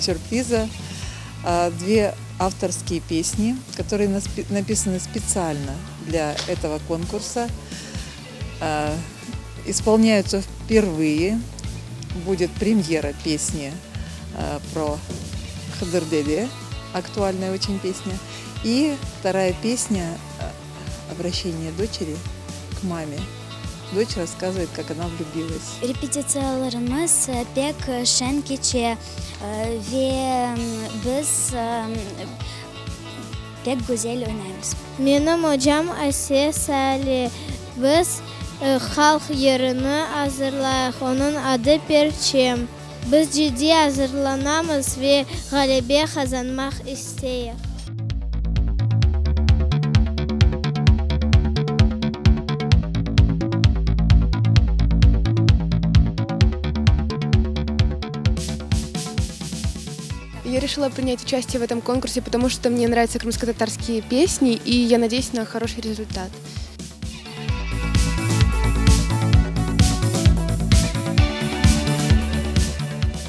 сюрприза. Две авторские песни, которые написаны специально для этого конкурса, исполняются впервые. Будет премьера песни про Хыдыр-Деде, актуальная очень песня. И вторая песня обращение дочери к маме. Дочь рассказывает, как она влюбилась. Repetitsiyalarımız pek şeñ keçe ve biz pek güzel oynaymız. Menim ocam Asiye Sali. Biz halq yırını azırlayıq, onıñ adı Perçem. Biz ciddiy azırlanamız ve ğalebe qazanmaq isteyik. Я решила принять участие в этом конкурсе, потому что мне нравятся крымско-татарские песни, и я надеюсь на хороший результат.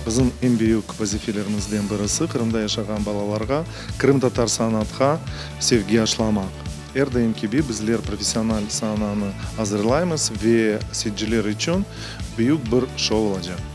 Bizim eñ büyük vazifelerimizden birisi, Qırımda yaşağan balalarğa qırımtatar sanatqa sevgi aşlamaq. Er daim kibi bizler professional saananı azırlaymız ve seyirciler içün büyük bir şou olacaq.